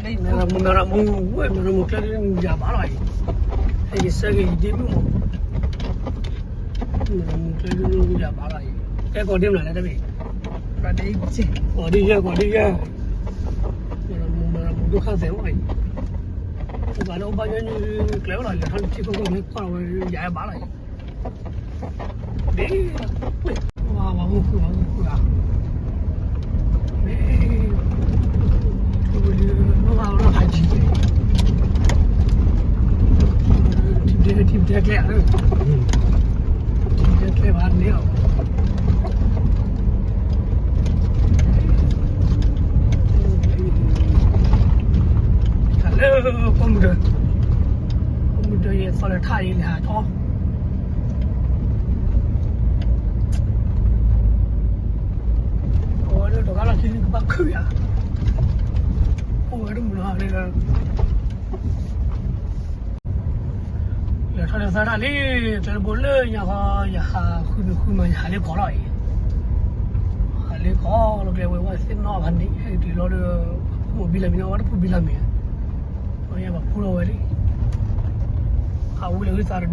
မ့ၢ်ရမူ မ့ၢ်ရမူ ဝဲ မ့ၢ်ရမူကျဲဒ်မူယၤဘၣ်လီၤအံၤ, ဟဲယဆၢက့ၤယဒ့မုၣ်မး, မ့ၢ်ရမူကျဲဒ်မူယၤဘၣ်လီၤအံၤ, ကဲကိးဒ့မနုၤလဲၣ်တမ့ၢ်, ကိးဒ့ယဲၢ် ကိးဒ့ယဲၢ်, မ့ၢ်ရမူ မ့ၢ်ရမူဒိၣ်ခၣ်သဲးလီၤအံၤ, ပှၤလၢအိၣ်ဘၣ်ညီနုၢ်ကျဲလီၤ လဲၤထီၣ်ထံခိၣ်ခိၣ်မ့ၢ်ကွၢ်ဝဲယၤဘၣ်လီၤအံၤ ဒ်, ဝါဝါမုၢ်ဃုဝါမုၢ်ဃုဂၤ, မ့ၢ်, မ့ၢ်ဝါလီၤဟးကံၤ, ထံပတဲ ထံပတဲကျဲဧါ, ထံပတဲကျဲဘၣ်န့ၣ်လီၤ, တၢ်လၢပိာ်မုၣ်ဒၢ, ပိာ်မုၣ်ဒၢယဲၢ်သီလၢထါအံၤလဲၤဟးထီၣ်, အဝဲဒၣ်တဂၤလီၤခံန့ၣ်ကဘၣ်ခုၣ်ယၤ, အိၣ်ဝဲတမုာ်လီၤ, လဲၤထီၣ်လၢသရၣ်လံ, ကျဲတဘိလၢညါဃီ, ယဟးဃုနုာ်ဃုမး ယဟးလၢကီၢ်လီၤအံၤ, ဟးလၢကီၢ်လီၤကျဲဝဲ ဝဲသ့ၣ်နီၣ်ဘၣ်န့ၣ် ဟဲတုၤလီၤဒီး, ဖိမုၣ်ဘံလီၤမံၤန့ၣ် ဝဲတဖိဘံလီၤမံၤ, ဝဲယဲၢ်ပှၤဖိလီၤဝဲလံ အဝံၤလၢဂုၢ်သးတဒၢ,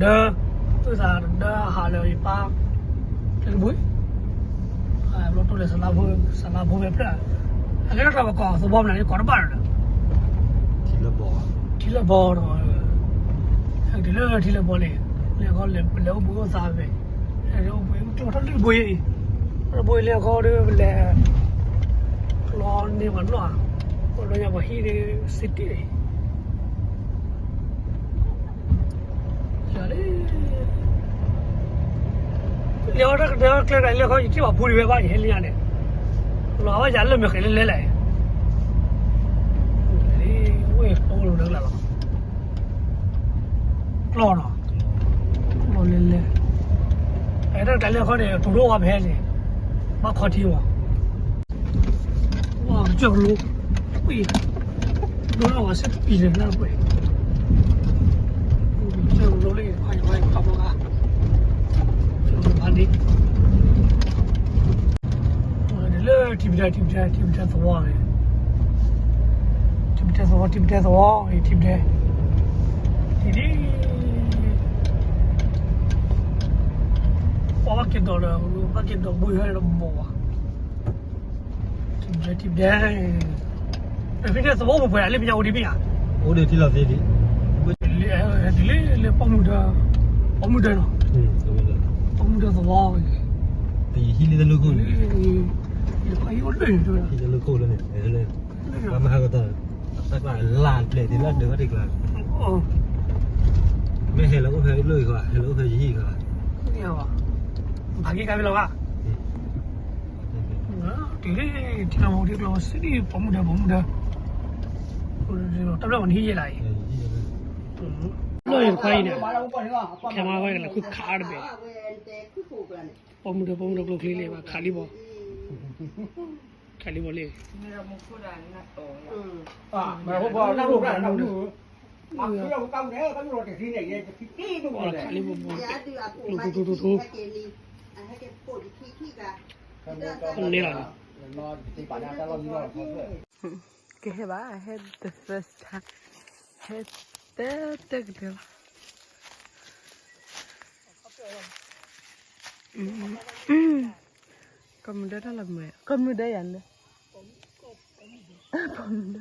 ဂုၢ်သးတဒၢဟးလၢယပၢ်, လၢတဘိ, ဘျီတိၢ်လဲၤစလါဖိ, စလါဖိဝဲဖျၢၣ်, အကဲထီၣ်တၢ်ပကီၢ်သဝီမနုၤန့ၣ် ကီၢ်တဘၣ်ဒီး, ထံလၢဘီဒီး, ဟဲတုၤလၢထံလၢဘီန့ၣ်, လဲၤခီလဲၤအိၣ်ဘှံးအိၣ်သးဝဲ, ဟဲအိၣ်ဘှံးအိၣ်သးထီၣ်လၢတဘိအံၤ, တဘိအံၤလဲၤခီဒီးလဲၤ, ကျီန့ၢ်ပှၤနီၢ်, ပှၤနီၢ်ညါပှၤဟံၣ်ဒီး, စတံၢ် လဲၤဝဲတၢ်ကဒဲကျဲဒၣ်လဲၤခီ ယထံၣ်ပှၤဖိဒံးဝဲဘၣ်ယဟဲလၢညါန့ၣ်, လီၤဘၣ်ယၤလၢမဲာ်ဃဲၤလၢလဲလဲၣ်, ဝဲၢ်ကိးလိာ်လၢလၢ်လီၤ, ကျီနီၤ, ကျီလဲလဲ, အဲၣ်တၢ်ကလဲၤခီန့ၣ် တူၢ်ဒိၣ်ဝါဖဲန့ၣ်, ဘၣ်ခီထံဝဲ ဝါကစၢၢ်ကလိ, ဝံၤ, ဒိၣ်ထီၣ်ဝဲစ့ၢ်ကပံၤလၢနၢ်ပှဲၤ, ကစၢၢ်ကလိလၢ ခွါယခွါယခွါဘီဂၤ, ကစၢၢ်ကလိဘၣ်ဒ့, လၢထံပတဲ ထံပတဲ ထံပတဲသဝီန့ၣ်, ထံပတဲသဝီ ထံပတဲသဝီ ထံပတဲ, ထံဒ် ပှၤဘၣ်က့ၤဒီးဒီး ဘၣ်က့ၤဒီးဘိဟဲဒီးဘိဘၣ်, ထံပတဲ ထံပတဲ, ဖဲန့ၣ်သဝီပှဲၤပှဲၤလၢပညါအိၣ်ဒံးမ့ၢ်ဧါ, အိၣ်ဒံးထံလီၤသ့ဒံး, ဒ်လၢ လၢပှၤမုၢ်ဒၢ, ပှၤမုၢ်ဒၢနီၤ, ပှၤမုၢ်ဒၢသဝီ, ဟံၣ်လၢတလိၣ်ခိၣ်န့ၣ်, ဟံၣ်တလိၣ်ခိၣ်လၢန့ၣ်, ပှၤမၤဟးကတီၢ်, တၢ်ကျါလၢပျဲၢ်တ့ၢ်လၢဒၢးဘၣ်တ့ၢ်ကျါ, မ့ၢ်ဟဲလၢအိၣ်ဖဲလၢယွၤ ဟဲလၢအိၣ်ဖဲယဟံၣ်ကျါ, ဘၣ်က့ၤကါဖဲလီၤဘၣ်, တုၤလၢထံကျိဝဲစံးဒ်ပှၤမုၢ်ဒၢ ပှၤမုၢ်ဒၢ, တၢ်ဘျၢၣ်ပှၤနဟံၣ်ယဲလၢအံၤ, လၢယတခွါအံၤန့ၣ်, ခဲမါဝဲကလၢခုခးတဘ့ၣ်, ပှၤမုၢ်ဒၢ ပှၤမုၢ်ဒၢကျိချံလံ ဘၣ်ခးလံဘီ, ခးလံဘီလံ, ခးလံဘီဘီ, န့ၣ်လီၤ, ကဟဲဘၣ် ဟဲ the first time, ဟဲတဲတဲကတဲလီၤ, ကီၢ်မုၢ်ဒၢတၢ်လီၤမုၢ်, ကီၢ်မုၢ်ဒၢယၤလၢ, ပှၤမုၢ်ဒၢ,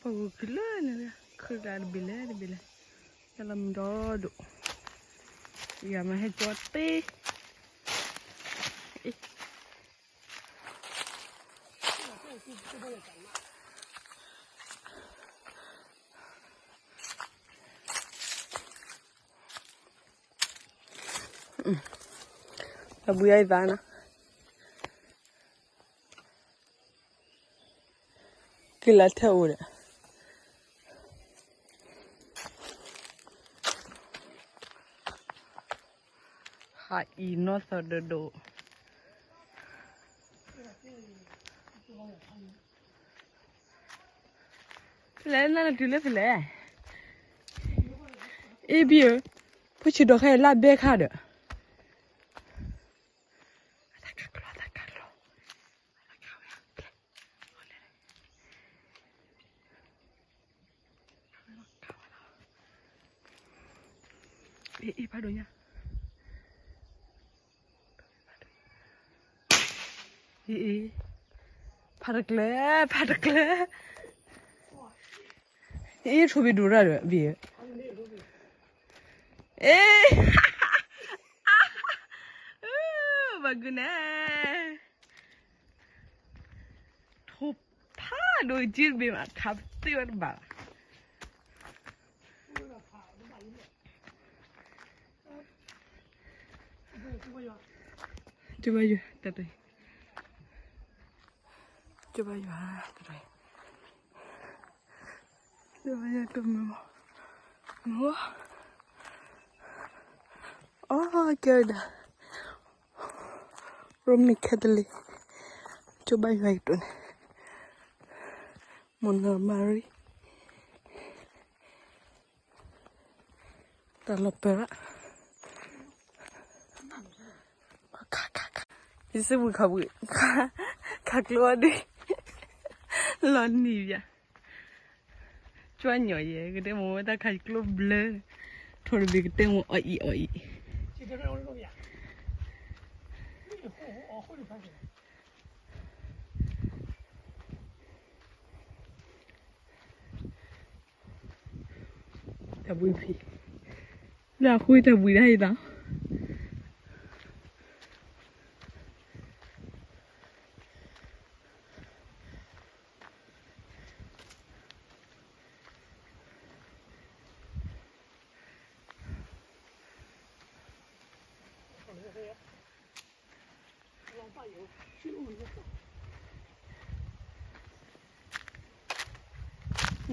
ပှၤဂုာ်ခုလၢန့ၣ်, ခုကျါတဘ့ၣ်လဲၣ်တဘ့ၣ်လဲၣ်, တၢ်လီၤမုၢ်ဒီဒိၣ်, ယၤမၤဟဲကၠီတ့ တၢ်ဘှံးအံၤသးနီၤ, က့ၤလၢထဲအိၣ်ဒီး, ဟးအံၤနီၢ်သီဒိၣ်ဒိၣ် ဖဲလဲၣ် နနတုၤလၢဖဲလဲၣ်, အ့ဘံဧၢ, ဖိဆံးဒီးခဲအံၤလၢဘဲခါဒီး, အတၢ်ခးကျီ အတၢ်ခးကျီ, အတၢ်ခးဝဲ, အ့ ဖးဒိၣ်ညါ, အ့ အ့ ဖးတကျၢၤ ဖးတကျၢၤ, အ့ ထိၣ်ဘံၣ်ဒိၣ်ရၣ်ဒီးဘံၣ်, အ့ ဘၣ်ဂုာ်န့ၣ် ထိၣ်ဖးဒိၣ်က့ၤတဘ့ၣ်မး ခးပသ့ဝဲတဘၣ်ဘၣ်. ကၠိဘါယွၤ, တၢ်တၢ်, ကၠိဘါယွၤ, တၢ်တၢ်, ကၠိဘါယွၤတမုာ်မး, မုာ်, အီ ကဲဝဲဒၣ် Roman Catholic ကၠိဘါယွၤအံၤတန့ၣ်, မုၢ်နၤမၤရံ တၢ်လီၤပၢၤဘၣ်, ယစ့ပူၤခးပူၤ, ခးကျိအီၤဒုး, လီၤနံၤယၤ, ကၠွညီၣ်ယဲ ကတဲမ့ၢ်ဝဲတၢ်ခးကျိဘျၢ, ထိၣ်တဘ့ၣ်ကတဲမ့ၢ်အီၣ်အံၣ်အီၣ်အံၣ်. တၢ်ဘှံးဖံး, လၢအဃိတၢ်ဘှံးဒၣ်အံၤသး.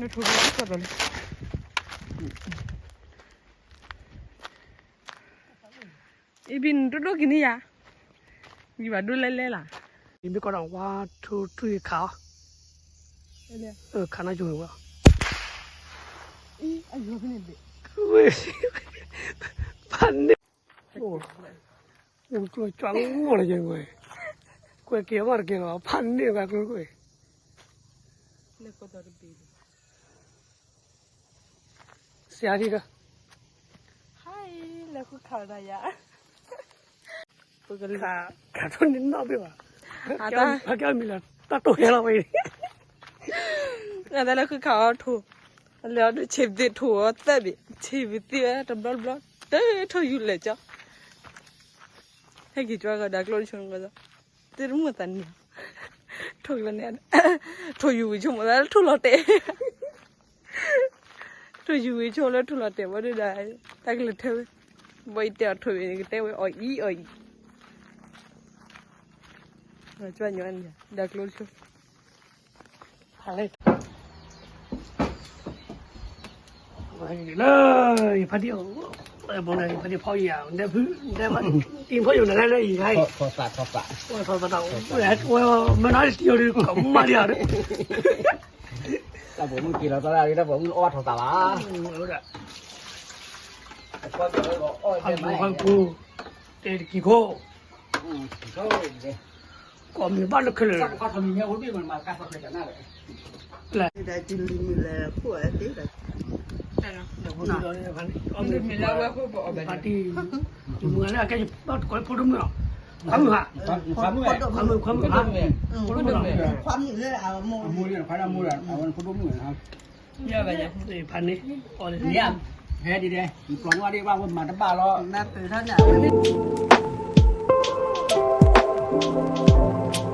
နထိၣ်လီၤကီၢ်ဒီးလၢ အံၤဘံၣ်နတဒိၣ်က့ၤန့ၢ်ယၤ, ယဘၣ်ဒိၣ်လဲလဲလၢ်. ယမ့ၢ်ကီးဒီး one two three ခးအီၤ, ခးနီၣ်ကၠိဝဲ, ဖးန့ၢ်, ကျိၤကၠွါမီၢ်လၢယဝဲ, ကွဲးက့ၤအမၢ်တက့ၢ်လီၤ ဖးန့ၢ်ဝဲကျိၤကွဲး ဆရာကြီးက ဟဲလၢဃုခးဝဲဒၣ်ယၤ, ခးထိၣ်န့ၣ်နီၣ်ဘ့ၣ်ဘၣ်, အကဲမံၤလၢတၢ်တိၢ်ဟဲလီၤဝဲ, အတၢ်လၢဃုခးအီၤထိၣ်, လဲၤအီၤဒုးဆံးပသံထိၣ်အီၤသၢဘ့ၣ်, ဆံးပသံဝဲတဘျီတဘျီ, တထိၣ်ယူၤလဲၣ်ကၠီ, ဟဲက့ၤကၠီကဒီးကျိၣ်ဆိက သ့ၣ်တမုာ်သးန့ၣ်, ထိၣ်ကလၢန့ၣ်, ထိၣ်ယူၤဝံၤဆိကမိၣ်သးလၢထိၣ်လီၤတဲာ်, ထိၣ်ယူၤဝံၤဆိလၢထိၣ်လီၤတဲာ်ဝဲဒၣ်, တၢ်ကလၢၤထဲဝဲ, ဘၣ်အံၤတဲအီၤထိၣ်ဘ့ၣ်န့ၣ် ကတဲဝဲအီၣ်အံၣ်အီၣ်အံၣ်, ကၠီညီနၤ ဒီးကျိၣ်ဆိ လၢ ယဖါတံၢ်, ဘိန့ၣ် ယဖါတံၢ်ဖီယၤ, ဒဲဖု, ဒဲဖါတံၢ်ဖီယၤနၤလၢလၢယၤ, ထီသး, ထီသး, ထီသး, ဝဲမ့ၢ်နီၤတံၢ်အီၤဒုး ကမၣ်ဒံးဧါ, တၢ်ပိာ်မုၣ်က့ၤလီၤသီဒၣ်, တၢ်ပိာ်မုၣ်အီၣ်ထီသးဘၣ်, အီၣ်, တဲတကံၤခိၣ် ကိးမံၤဘၣ်လၢခဲလၢာ်, လၢ ဖါတံၢ်, မုၢ်ဂၤလၢအကဲယဘၣ်တကိးလၢဖိဒိၣ်မုၣ်လီၤ, ခွါမုၣ်ဧါ, ခွါမုၣ်, ခွါမုၣ်, ခွါမုၣ်လၢအမိၢ်, အမိၢ်လၢခွါဒၣ်မိၢ်လၢ အဝဲဖိဒိၣ်မုၣ်လီၤ, ဖါန့ၣ်, အီၣ်လၢ ဖဲဒ်လဲၣ်, ယပျီနွၢ်ဒံးဘၣ် ဝဲမၤတဘၣ်လီၤ, မၤပၢၢ်ထီၣ်န့ၣ်,